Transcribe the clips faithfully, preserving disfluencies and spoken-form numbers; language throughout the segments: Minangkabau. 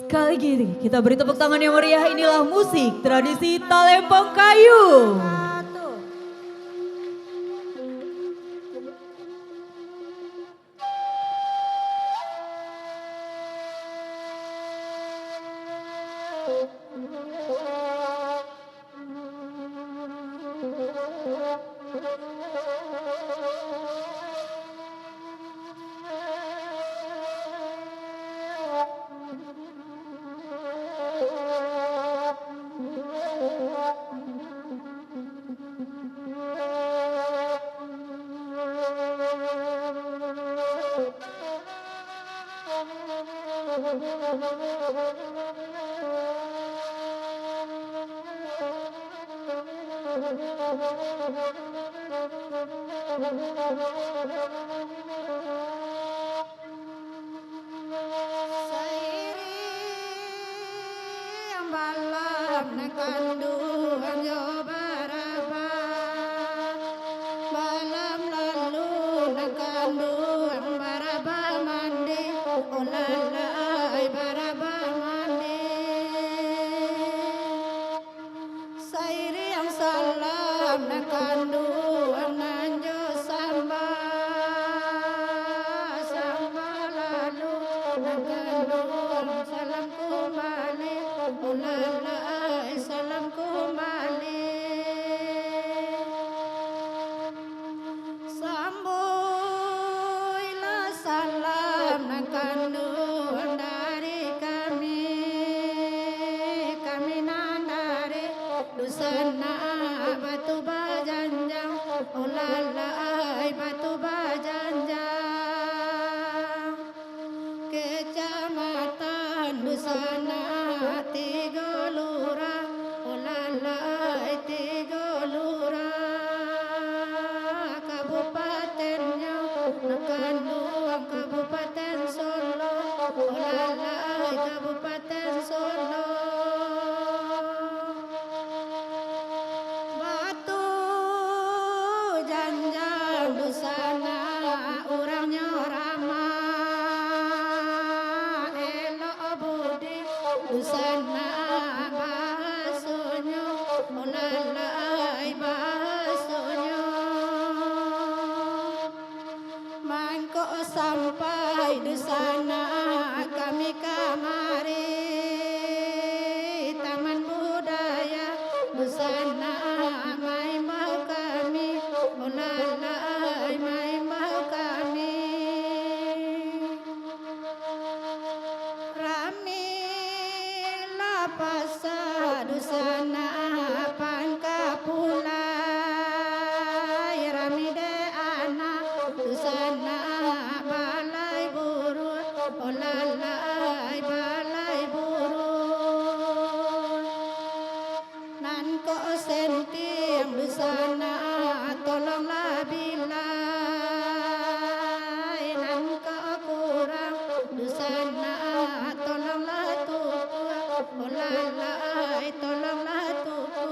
Kali ini kita beri tepuk tangan yang meriah, inilah musik tradisi Talempong Kayu. Sairiang balam nan kanduang jo barabah, balam lalu nan kanduang barabah mandi, oh lalai barabah mandi. Sairiang salam nan kanduang nan jo sambah, sambah lalu nan kanduang salam kumbali, oh lalai salam kumbali. Sambuiklah salam nan kanduang dari kami, kami nan dari Dusanak Batu Bajanjang, oh lalai Batu Bajanjang. Kecamatan Dusanak tigo lurah, oh lalai tigo lurah. Kabupatennyo nan kanduang Kabupaten Solok, oh lalai Kabupaten Solok. Batu Janjang Dusanak urangnyo ramah, elok budi Dusanak bahasonyo, oh lalai bahasonyo. Mangko sampai Dusanak kami kamari, Taman Budaya Dusanak maimbau kami, oh lalai maimbau kami. Rami lah pasa Dusanak Pangkapulai, rami dek anak Dusanak Balai Buruak, oh lalai Balai Buruak. Nan kok sentiang Dusanak, tolonglah bilai. Nan kok kurang Dusanak, tolonglah tukuak. Oh lalai, tolonglah tukuak.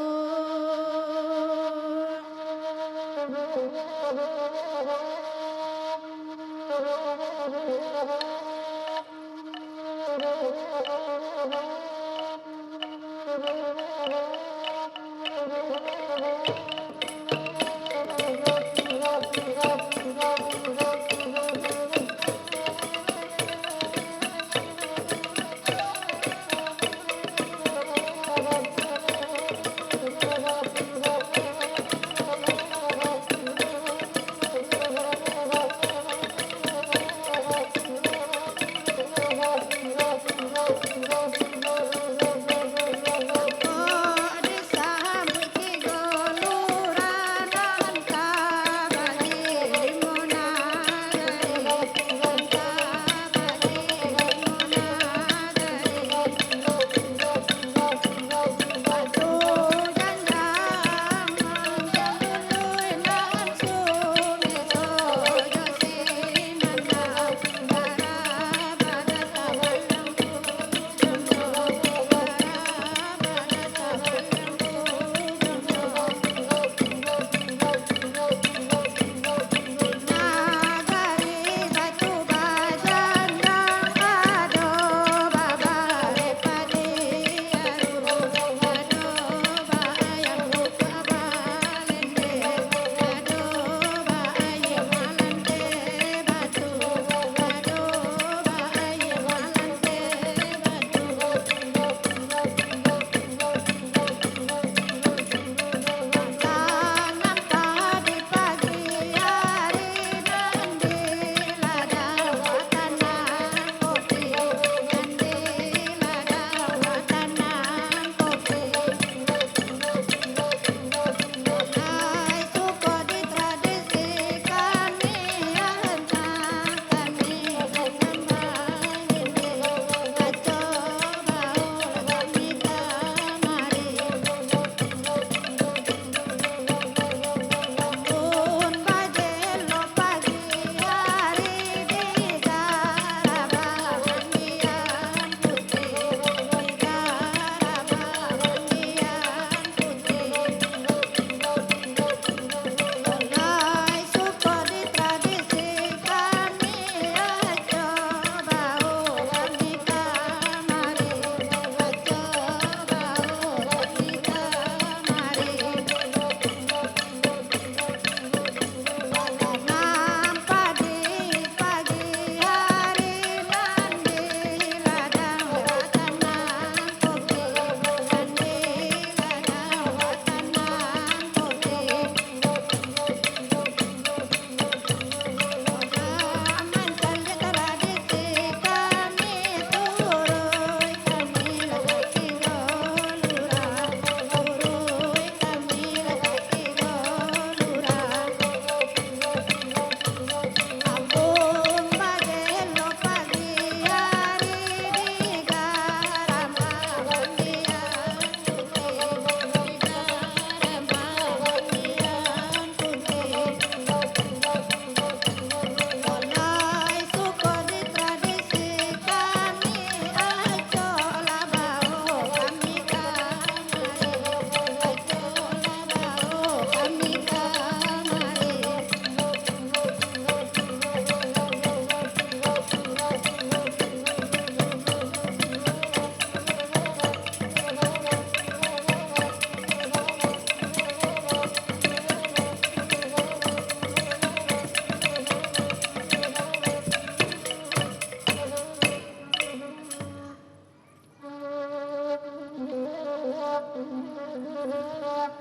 Anak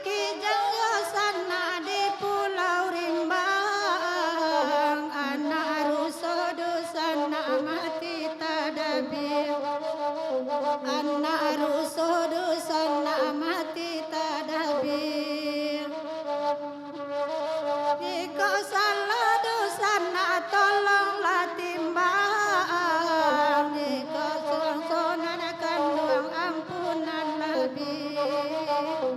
kijang yo sanak di Pulau Rimbang, anak ruso dusanak mati tadabia. Anak ruso dusanak mati tadabia. Jikok salah dusanak, tolonglah timbang. Jikok doso nan kanduang, ampunan labiah.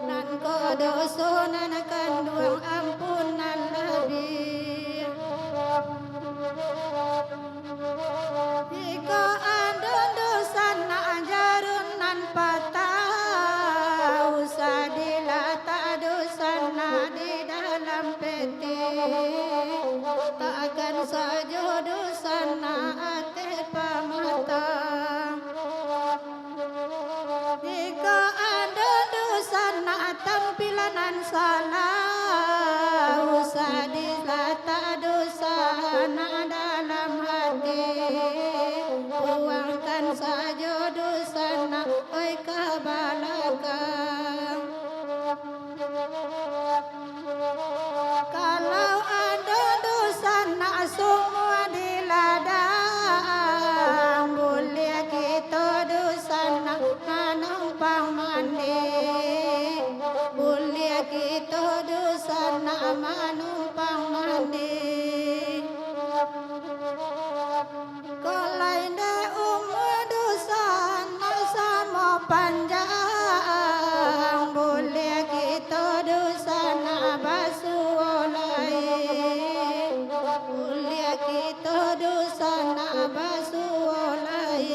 Nan ko doso nan kanduang, ampunan labiah. Jikok ado dusanak jarum nan patah, usah dilatak dusanak di dalam peti. Takkan sajo dusanak ateh pamatang. Jikok ado dusanak tampilan nan salah, usah dilatak dusanak dalam hati. Buangkan sajo dusanak, oi, ka balakang. Kalau ado dusanak sumua di ladang, buliah kito dusanak manumpang mandi. Buliah kito dusanak manumpang mandi. Kok lai dek umua dusanak samo panjang, buliah kito dusanak basuo lai. Buliah kito dusanak basuo lai.